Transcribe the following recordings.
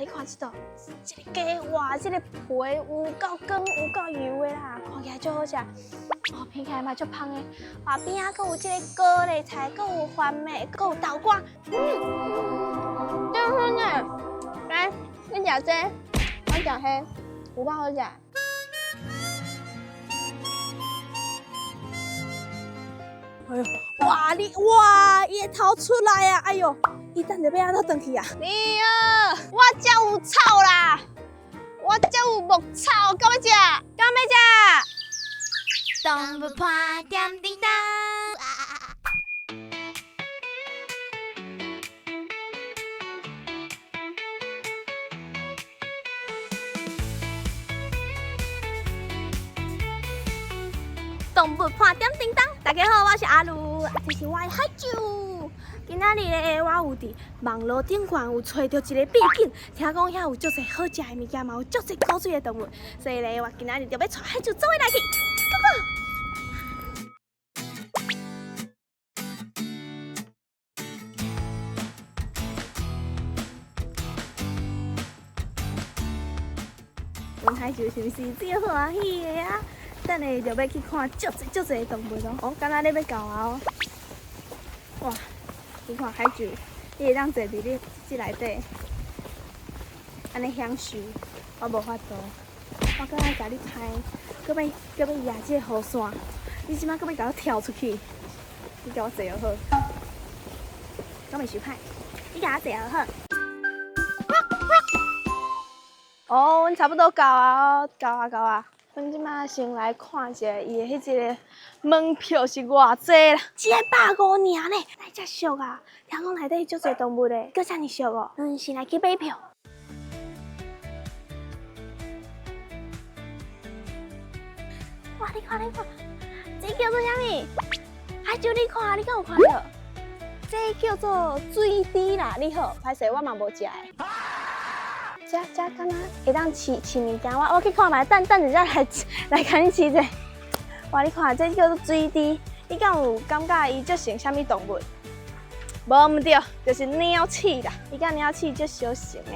你看這道，這个雞，哇，這个皮有夠光，有夠油的啦，看起來足好食。哦，片起來嘛足芳的。哇，邊仔閣有這个高麗菜，閣有番麥，閣有豆乾。嗯，真香呢。來，你食這个，我食彼个，有夠好食。哎呦，哇你哇，伊的頭出來啊！哎呦，伊等下欲按怎轉去啊？你啊，我遮有草啦，我遮有牧草，敢欲食？敢欲食？動物盤點叮當。動物盤點叮當，大家好，我是阿茹，啊，這是我的海鷲。今仔日咧，我有佇網路頂懸有揣著一个秘境，聽講遐有足濟好食的物件，嘛有足濟古錐的動物，所以咧，我今仔日就欲帶海鷲做伙來去。Go go！阮海鷲是毋是最歡喜的啊？等下就欲去看足濟足濟動物咯。哦，敢若你欲到啊哦！哇，你看海鷲，你會當坐佇你這內底，按呢享受，我無法度。我閣愛共你拍，閣欲閣欲壓這個雨傘，你這擺閣欲共我跳出去，你共我坐好，敢袂傷歹？你共我坐好。哦，阮差不多到啊，到啊，到啊。阮這擺先來看一下伊的彼一個門票是偌濟啦，一个150爾呢，哪會遮俗啊？聽講內底足濟動物的，閣遮爾俗哦。阮先來去買票。哇，你看，你看，這叫做啥物？海鷲，你看，你敢有看著？這叫做水豬啦，你好，歹勢我嘛無食的。這這敢若會當飼飼物件，我我去看覓，等等一下來來共你試者。哇，你看這叫做水豬，你敢有感覺伊足像啥物動物？無毋對，就是鳥鼠啦。伊佮鳥鼠足相像的。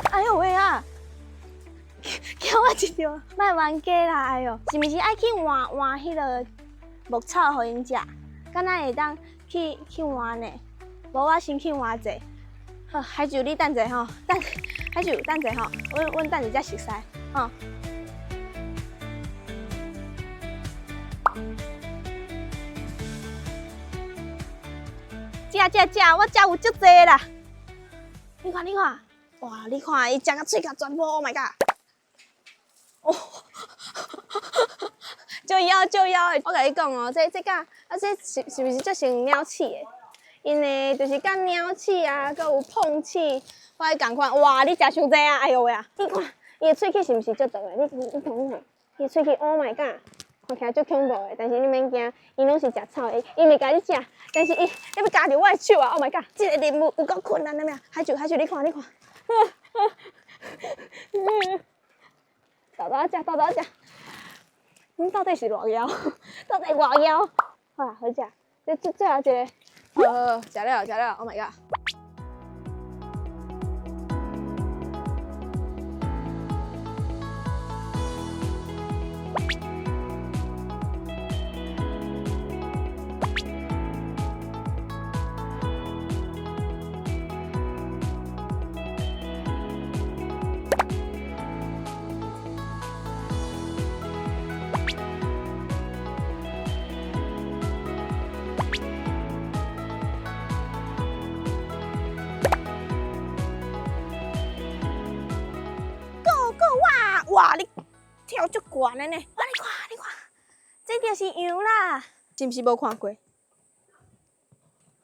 哎喲喂啊！嚇我一跳，莫冤家啦！哎喲，是毋是愛去換換彼个牧草予𪜶食？敢若會當去去換呢？無，我先去換者。好，海鷲你等者吼，等海鷲等者吼，阮阮等一下熟似吼。食食食，我遮有足濟啦！你看，你看，哇！你看，伊食甲喙角全部，Oh my god！哦，足枵足枵的，我共你講哦，這這敢啊，這是是毋是足像鳥鼠的？𪜶呢，就是佮鳥鼠啊，閣有膨鼠，我愛仝款。哇！你食傷濟啊！哎喲喂啊！你看，伊的喙齒是毋是足長的？你你看你看，伊的喙齒，Oh my god！看起來足恐怖的，但是你免驚，伊攏是食草的，伊袂共你食，但是伊欲咬著我的手啊！Oh my god！這個任務有夠困難的咩？海鷲海鷲，你看你看，沓沓食，沓沓食，你到底是偌枵？到底偌枵？好啦，好食，這最最後一个。好，食了食了，Oh my god！Go go 哇哇！你跳足懸的呢！哇，你看你看，這就是羊啦，是毋是無看過？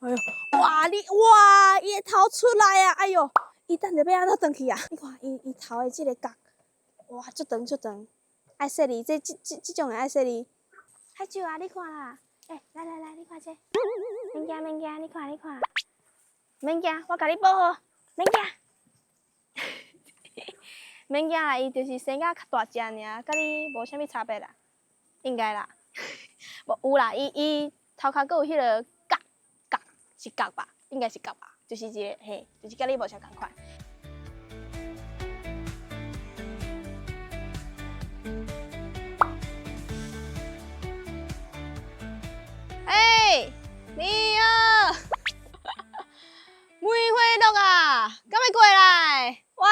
哎喲，哇你哇，伊的頭出來啊！哎喲，伊等下欲按怎轉去啊？你看伊伊頭的這个角，哇，足長足長，愛細膩，這這這這種的愛細膩。海鷲啊，你看啦，欸，來來來，你看這，免驚免驚，你看你看，免驚，我共你保護，免驚。免驚啦，伊就是生甲較大隻爾，佮你無啥物差別啦，應該啦。無有啦，伊伊頭殼閣有彼个角角，是角吧？應該是角吧？就是一个嘿，就是佮你無啥仝款。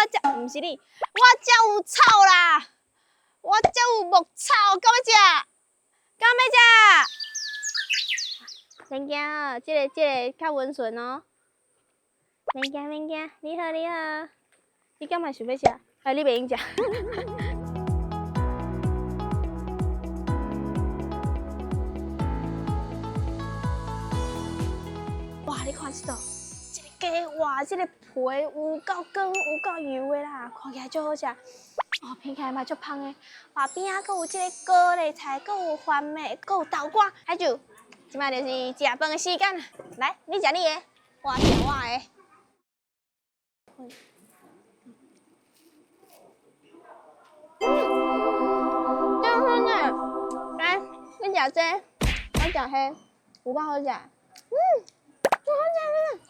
遮毋是你，我遮有草啦，我遮有牧草，敢欲食？敢欲食？免惊哦，這個較溫順哦。免驚免驚，你好你好，你敢嘛想欲食？啊，你袂用食。哇，你看這度，這个雞，哇，這个皮有夠光，有夠油的啦，看起來足好食。哦，片起來嘛足芳的。哇，邊仔閣有這個高麗菜，閣有番麥，閣有豆乾。海就，這擺就是食飯的時間啦。來，你食你的，我食我的。嗯，真好食。來，你食這個，我食彼個，有夠好食。嗯，真好食啊！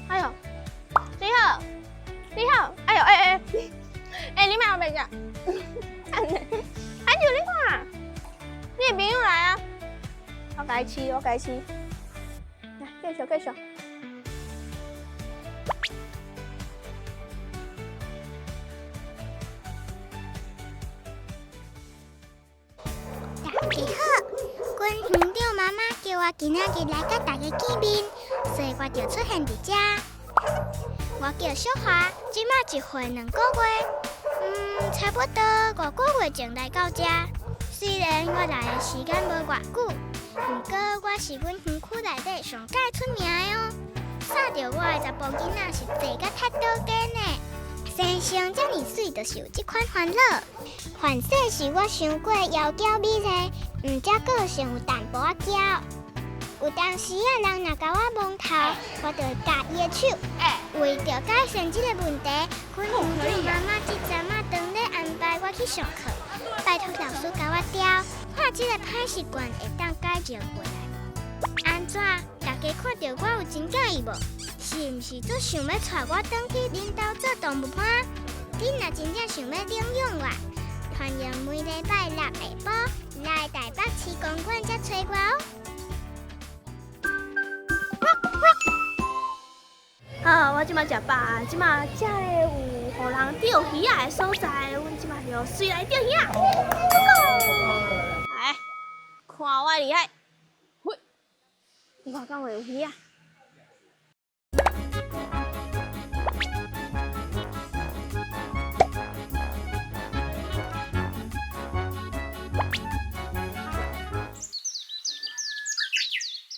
哎喲，你好，你好，哎喲，哎哎，哎，你嘛欲食？按呢，哎就你看，你的朋友來啊，我共伊飼，我共伊飼，來，繼續繼續。大家好，阮園長媽媽叫我今仔日來佮大家見面，所以我就出現佇遮。我叫小華，這馬1歲2個月，差不多5個月前來到遮。雖然我來的時間無偌久，毋過我是阮園區內底上蓋出名的哦。捎著我的查埔囡仔是濟甲踢倒肩的，生成遮爾媠，就是有這款煩惱。凡勢是我傷過窈窕美麗，毋才個性有淡薄仔嬌。有當時啊，人若共我摸頭，我就會咬伊的手。為著改善這個問題，阮園長媽媽這陣仔當咧安排我去上課，拜託老師共我調，看這個歹習慣會當改正過來無？按怎？大家看著我有真佮意無？是毋是足想欲帶我轉去恁兜做動物伴？恁若真正想欲領養我，歡迎每禮拜六下晡來台北市公館遮揣我哦。好，我這馬食飽啊，這馬遮个有予人釣魚仔的所在，阮這馬就隨來釣魚仔。來，看我厲害！嘿，你看敢會有魚仔？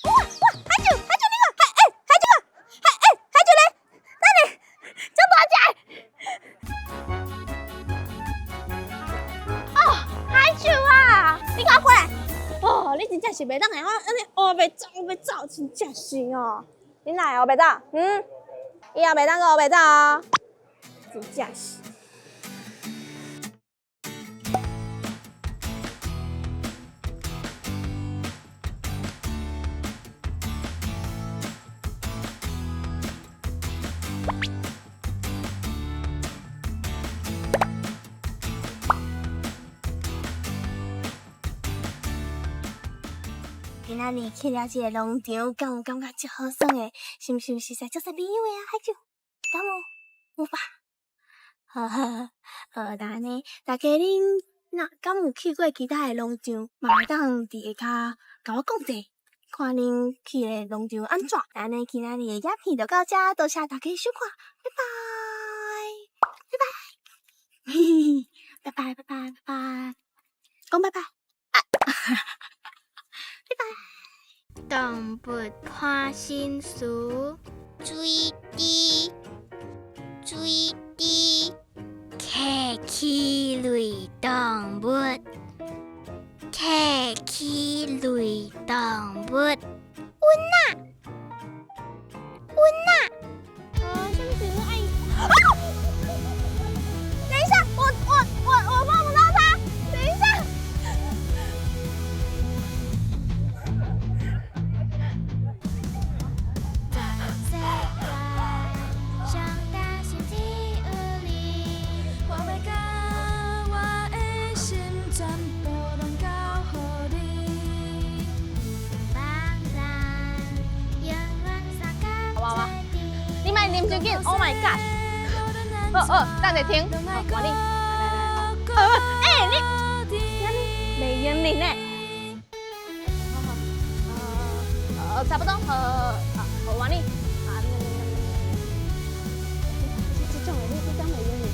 哇哇，海鷲，海鷲，你看，海欸，海鷲啊，海欸，海鷲咧，等下，這大隻！哦，海鷲啊，你共我過來！哦，你真正是袂當的，我按呢烏白走，烏白走，真正是哦。你哪會烏白走？嗯，以後袂當閣烏白走哦。真正是。今仔日去了這個農場，敢有感覺足好耍的？是毋是有熟似足濟朋友的啊？海鷲，敢有？有吧？好好好，那按呢，大家恁若敢有去過其他的農場，嘛會當佇下跤共我講者，看恁去的農場按怎？按呢，今仔日的影片就到這，多謝大家收看，拜拜，拜拜，嘿嘿，拜拜拜拜拜拜，講拜拜，啊，拜拜。動物伴心事，水滴水滴，客氣類動物，客氣類動物，阮仔，阮仔。啊，什麼時陣愛？啊！等一下，我碰不到它。等一下。全世界上大心只有你。我欲共我的心全部攏交予你。真緊，Oh my god！好好，等下停。好，換你，來來來，欸，你，你袂用力呢？好好，差不多，好，換你。啊，這種的你敢袂用力？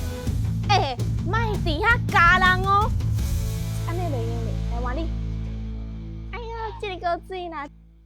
欸，莫佇遐咬人哦，按呢袂用力，來換你。哎呀，這个夠水啦！